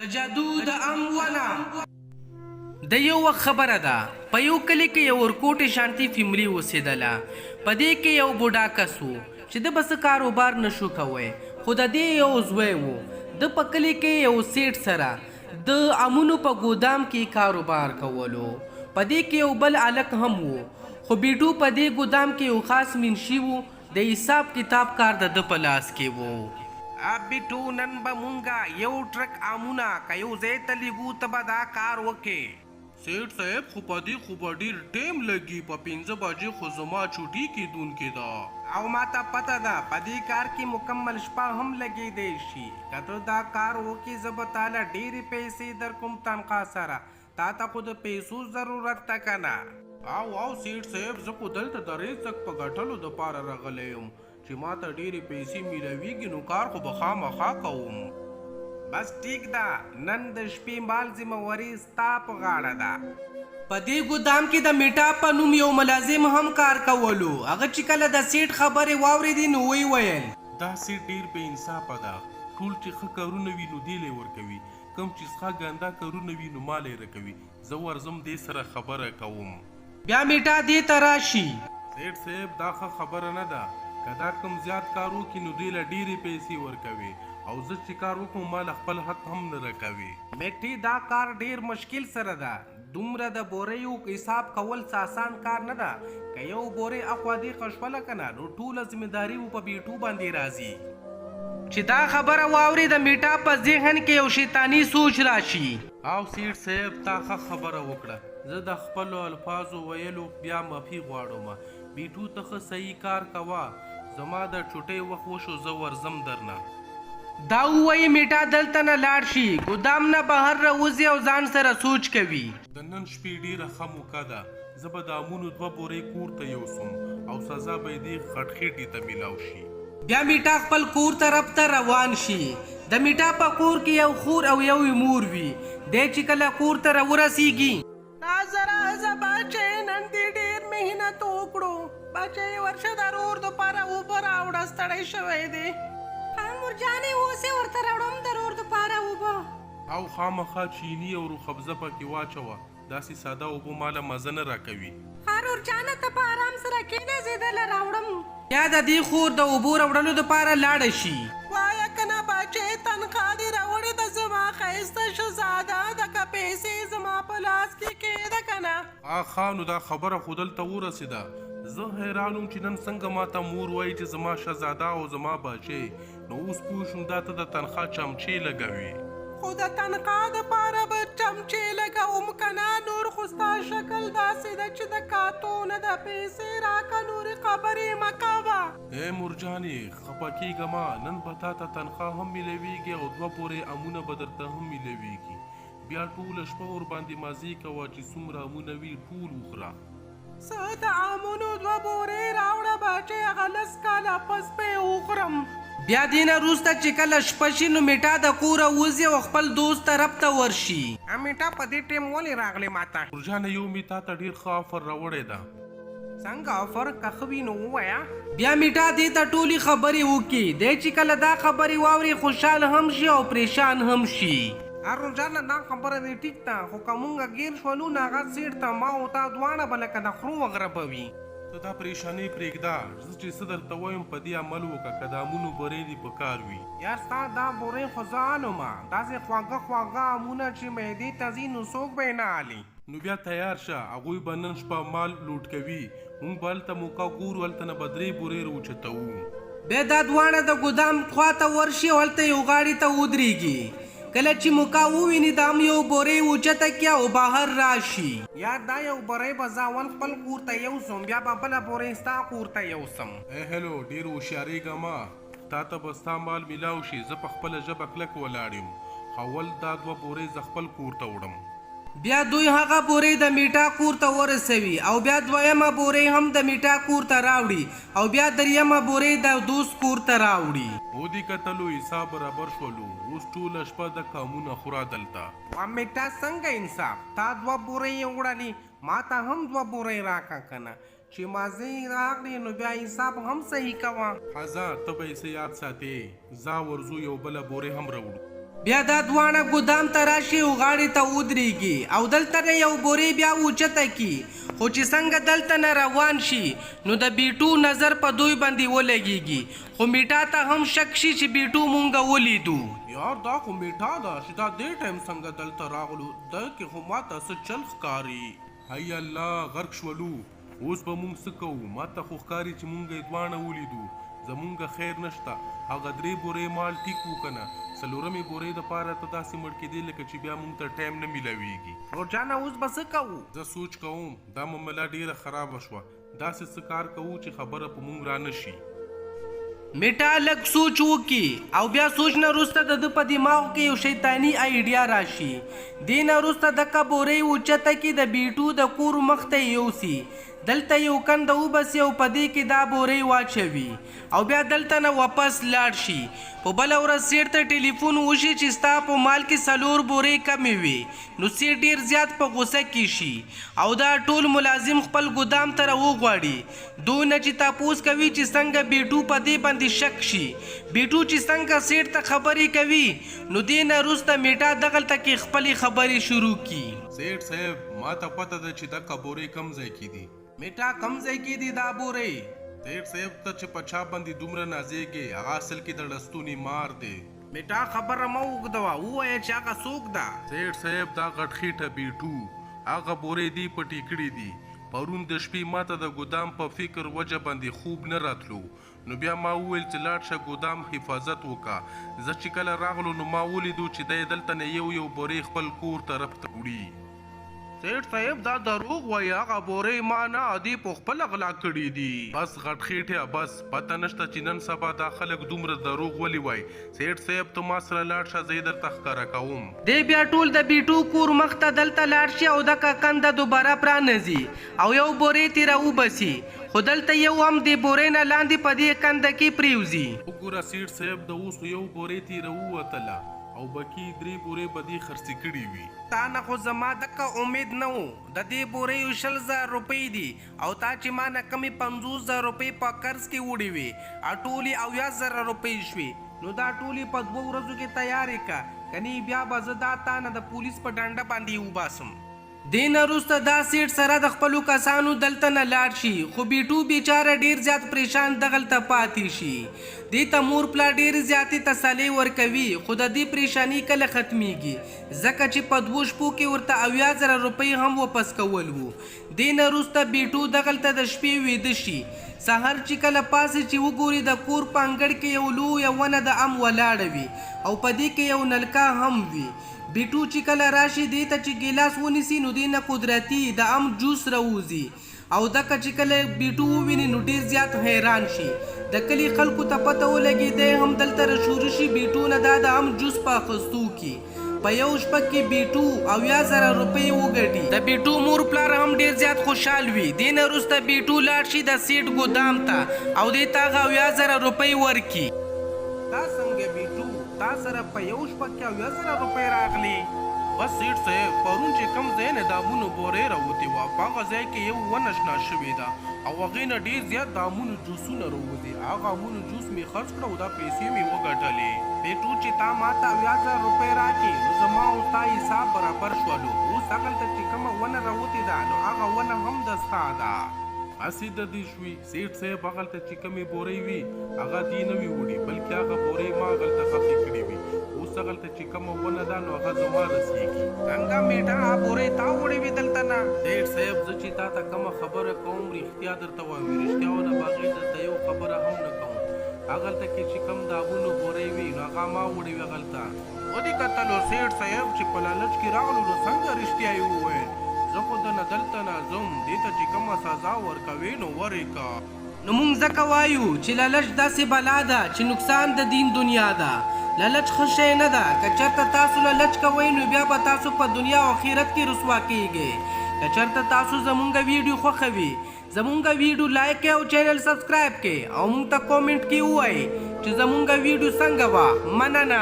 د جادو د ام ونه. د یو وخت خبره ده، په یو کلي کې یو ورکوټې شانتي فیملي اوسېدله. په دې کې یو بوډا کس و چې ده به څه کاروبار نه شو کوی، خو د دې یو زوی و. ده په کلي کې یو سیټ سره د امونو په ګودام کې کاروبار کولو. په دې کې یو بل هلک هم و، خو بیټو په دې ګودام کې یو خاص منشي و. د حساب کتاب کار د ده په لاس کې وو. بیټو نن به مونږه یو ټرک آمونه که یو ځای ته لیږو ته به دا کار وکې. سیټ صاحب خو په دې خو به ډیر ټیم لګي په پنځه بجې خو زما چوټي کیدونکې ده. او ماته پته ده په دې کار کې مکمل شپه هم لګیدی شي که ته دا کار وکې زه به تاله ډیرې پیسې درکوم تنخوا سره تاته خو د پیسو ضرورت ده کنه. او او سیټ صیب زه خو دلته د رزق په ګټلو د پاره رغلی یم چې ماته ډیرې پیسې میلاویږي نو کار خو به خامخا کوم. بس ټیک ده نن د شپې مال ذمه واري ستا په غاړه ده. په دې ګودام کې د میټا په نوم یو ملازم هم کار کولو. هغه چې کله د سیټ خبرې واوریدې نو ویې ویل. دا سیټ ډیر بې انصافه ده ټول چې ښه کارونه وي نو دې له یې ورکوي کوم چې څښه ګنده کارونه وي نو ماله یې رکوي زه ورځم دې سره خبره کوم. بیا میټا دې ته راشي. سیټ صیب دا ښه خبره نه ده که دا کوم زیات کار وکړي نو دوی له ډیرې پیسې ورکوي او زه چې کار وکړم ماله خپل حق هم نه رکوي. میټې دا کار ډیر مشکل سره ده دومره د بوریو حساب کول څه اسان کار نه ده که یو بوری اخوا دیخوا شوله کنه نو ټوله ذمه داری و په بیټو باندې راځي. چې دا خبره واوري د میټا په ذهن کې یو شیطاني سوچ راشي. او سیټ صیب تا ښه خبره وکړه زه د خپلو الفاظو ویلو بیا معافي غواړم بیټو ته ښه صحیح کار کوه زما د چوټۍ وخت وشو زه ورځم درنه. دا ووایي میټا دلته نه لاړ شي ګودام نه بهر راوځي او ځان سره سوچ کوي. د نن شپې ډیره ښه موقع ده زه به د امونو دوه بورۍ کور ته یوسم او سزا به یې دې غټخېټې ته میلاو شي. بیا میټا خپل کور طرف ته روان شي. د میټا په کور کې یو خور او یو یې مور وي. دی چې کله کور ته راورسیږي. راځه راځه بچې نن دې ډېر محنت وکړو. بچې ورشه د رور دپاره اوبه راوړه ستړی شوی دی. ښه مورجانې اوس یې ورته راوړم د رور دپاره اوبه. او خامخا چیني او روخبزه پکې واچوه. داسې ساده اوبو ماله مزه نه راکوي. ښه رور جانه ته په ارام سره کینه زه درله راوړم. بیا د دې خور د اوبو راوړلو دپاره لاړه شي. وایه کنه بچې تنخوا دې راوړې ده زما ښایسته شهزاده ده که پیسې زما په لاس کې کېده کنه. ښه نو دا خبره خو دلته ورسېده. زه حیران وم چې نن څنګه ماته مور وایي چې زما شهزاده او زما بچی. نو اوس پوه شوم دا ته د تنخوا چمچې لګوې. خو د تنخوا د پاره به چمچې لګوم کنه نور خو ستا شکل داسې ده چې د کاتو نه ده پیسې راکه نورې خبرې مه کوه. ای مورجانې خپه کیږه مه نن به تاته تنخوا هم میلاویږي او دوه بورې امونه به درته هم میلاویږي بیا ټوله شپه ورباندې مزې کوه چې څومره امونه وي ټول وخوره. څه د آمونو دوه بورې راوړه بچې هغه لس کاله پس به یې وخورم. بیا دې نه وروسته چې کله شپه شي نو میټا د کوره وځي او خپل دوست طرف ته ورشي. میټا په دې ټیم ولې راغلې ماته؟ مورجانه یو مې تاته ډیر ښه آفر راوړی ده. څنګه آفر که ښه وي نو ووایه. بیا میټا دې ته ټولې خبرې وکړي. دی چې کله دا خبرې واوري خوشحال هم شي او پریشان هم شي. ارو جانه دا خبره دې ټیک ده خو که مونږ ګیر شولو نو هغه سیټ ته ما او تا دواړه به لکه د خرو وغربوي. ته دا پریشانۍ پریږده زه چې څه درته وایم په دې عمل وکړه که د امونو بورۍ دې په کار وي. یار ستا دا بورۍ خو زه الومه داسې خواږه خواږه امونه چې معدې ته ځي نو څوک به یې نه الي. نو بیا تیار شه هغوی به نن شپه مال لوټ کوي مونږ به هلته موقع ګورو هلته نه به درې بورې راوچتوو. بیا دا دواړه د ګودام خوا ته ورشي او هلته یو غاړې ته ودریږي. کله چې موقع وویني د ام یو بورۍ اوچته کړي او بهر راشي. یار دا یو بورۍ به زه اول خپل کور ته یوسم بیا به بله بورۍ ستا کور ته یوسم. ای هلو ډیر هوښیاریږه مه تاته به ستا مال میلاو شي زه په خپله ژبه کلک ولاړ یم خو اول دا دوه بورۍ زه خپل کور ته وړم. بیا دوی هغه بورۍ د میټا کور ته ورسوي او بیا دویمه بورۍ هم د میټا کور ته راوړي او بیا دریمه بورۍ د دوست کور ته راوړي. ودې کتلو حساب برابر شولو اوس ټوله شپه د کامونه خوره دلته. وا میټا څنګه انصاف تا دوه بورۍ یې وړلې ماته هم دوه بورۍ راکه کنه چې مازې راغلې نو بیا حساب هم صحیح کوه. ښه ځه ته به یې څه یاد ساتې ځه ورځو یو بله بورۍ هم راوړو. بیا دا دواړه ګودام ته راشي او غاړې ته ودرېږي او دلته نه یو بورې بیا اوچته کړي، خو چې څنګه دلته نه روان شي نو د بیټو نظر په دوی باندې ولګېږي، خو میټا ته هم شک شي چې بیټو مونږ ولیدو. یار دا خو میټا ده چې دا دې ټایم څنګه دلته راغلو، ده کې خو ماته څه چل ښکاري. هی الله غرق شولو، اوس به مونږ څه کوو؟ ماته خو ښکاري چې مونږ یې دواړه ولیدو، زمونږ خیر نشته. هغه درې بورې مال ټیک وو کنه، څلورمې بورې دپاره ته داسې مړ کېدې لکه چې بیا مونږ ته ټایم نه میلاویږي. ورور جانه اوس به څه کوو؟ زه سوچ کوم دا معامله ډیره خرابه شوه، داسې څه کار کوو چې خبره په مونږ رانه شي. میټا لږ سوچ وکړي او بیا سوچ نه وروسته د ده په دماغ کې یو شیطاني ایډیا راشي. دې نه وروسته دکه بورۍ اوچته کړي، د بیټو د کور مخ ته یې یوسي، دلته یو کنده وباسي او په دې کې دا بورۍ واچوي او بیا دلته نه واپس لاړ شي. په بله ورځ سیټ ته ټلیفون وشي چې ستا په مال کې 4 بورۍ کمې وې، نو سیټ ډیر زیات په غوسه کې شي او دا ټول ملازم خپل ګودام ته راوغواړي. دوی نه چې تپوس کوي چې څنګه بیټو په دې باندې شک شي. بیټو چې څنګه سیټ ته خبرې کوي نو دې نه وروسته میټا دغلته کې خپلې خبرې شروع کړي. سیټ صاحب ما ته پته ده چې دغه بورۍ کوم ځای کې دي. میټا کوم ځای کې دي دا بورۍ؟ سیټ صاحب ته چې په چا باندې دومره نازېږې هغه اصل کې د ړستوني مار دی. میټا خبره مه اوږدوه، ووایه چې هغه څوک ده. سیټ صاحب دا غټ خېټه بیټو هغه بورۍ دی پټې کړې دي. پرون د شپې ماته د ګودام په فکر وجه باندې خوب نه راتلو، نو بیا ما وویل چې لاړ شه ګودام حفاظت وکړه. زه چې کله راغلو نو ما ولیدو چې دی دلته نه یو یو بورۍ خپل کور طرف ته وړي. سیټ صاحب دا دروغ وایي، هغه بورۍ ما نه دی په خپله غلا کړې دي. بس غټ خېټه بس، پته نشته چې نن سبا دا خلک دومره دروغ ولې وایي. سیټ صاحب ته ما سره لاړ شه، زه یې درته ښکاره کوم. دی بیا ټول د بیټو کور مخ ته دلته لاړ شي او دغه کنده دوباره پرانیزي او یو بورۍ ترې راوباسي، خو دلته یو هم د بورۍ نه لاندې په دې کنده کې پرېوځي. وګوره سیټ صاحب د اوس یو بورۍ ترې راووتله او بکې 3 بورې به دې خرڅې کړې وي. تا نه خو زما دغه امید نه و، د دې بوریو 20,000 روپۍ دي او تا چې ما نه کمې 50,000 روپۍ په قرض کې وړې وې او ټولې 70,000 روپۍ شوې، نو دا ټولې په 2 ورځو کې تیارې که، کنې بیا به زه دا تا نه د پولیس په ډنډه باندې وباسم. دې نه وروسته دا سیټ سره د خپلو کسانو دلته نه لاړ شي، خو بیټو بیچاره ډیر زیات پریشان دغلته پاتې شي. دې ته مور پلار ډېرې زیاتې تسلې ورکوي، خو د دې پریشانی کله ختمیږي، ځکه چې په 2 شپو کې ورته 70,000 روپۍ هم واپس کول وو. دې نه وروسته بیټو دغلته د شپې ویده شي. سهار چې کله پاڅي چې وګوري د کور په انګړ کې یو لویه ونه د ام ولاړه وي او په دې کې یو نلکه هم وي. بیټو چې کله راشي دې ته چې ګیلاس ونیسي نو دې نه قدرتي د ام جوس راوځي او دغه چې کله بیټو وویني نو ډېر زیات حیران شي. د کلي خلکو ته پته ولګي دی هم دلته راشروع شي بیټو نه دا د ام جوس په اخیستو کې. په یو شپه کې بیټو 70,000 روپۍ وګټي. د بیټو مور پلار هم ډېر زیات خوشحال وي. دې نه وروسته بیټو لاړ شي د سیټ ګودام ته او دې ته هغه 70,000 روپۍ ورکړي. دا څنګه بیټو تا سره په یو شپه کې 70,000 روپۍ راغلې؟ بس سیټ صاحب پرون چې کوم ځای نه د امونو بورۍ راوتې وه په هغه ځای کې یو ونه شنه شوې ده او هغې نه ډېر زیات د امونو جوسونه راوځي، هغه امونو جوس مې خرڅ کړه او دا پیسې مې وګټلې. بیټو چې تا ما ته 70,000 روپۍ راکړې نو زما او ستا حساب برابر شولو. اوس هغلته چې کومه ونه راوتې ده نو هغه ونه هم د ستا ده. هسې د دې شوې سیټ صاحب هغلته چې کومې بورۍ وي هغه دې نه وي وړي، بلکې هغه بورۍ ما هغلته ښخې کړې وي. اوس هغلته چې کومه ونه ده نو هغه زما رسېږي. څنګه میټا بورۍ تا وړې وي دلته نه؟ سیټ صاحب زه چې تا ته کومه خبره کوم رښتیا درته وایم، رښتیاو نه بغیر درته یو خبره هم نه کوم. هغلته کې چې کوم د امونو بورۍ وي نو هغه ما وړې وي هغلته. ودې کتلو سیټ صاحب چې په لالچ کې راغلو نو څنګه رښتیا یې وویل. زه خو د نه دلته نه ځم، دې ته چې کومه سزا ورکوې نو ورې که. نو مونږ ځکه وایو چې لالچ داسې بلا ده چې نقصان د دین دنیا ده. لالچ ښه شی نه ده. که چېرته تاسو لالچ کوئ نو بیا به تاسو په دنیا او آخرت کې رسوا کیږئ. که چېرته تاسو زمونږ ویډیو خوښوي زمونږ ویډیو لایک کړئ او چینل سبسکرایب کړئ او مونږ ته کومنټ کې ووایئ چې زمونږ ویډیو څنګه وه. مننه.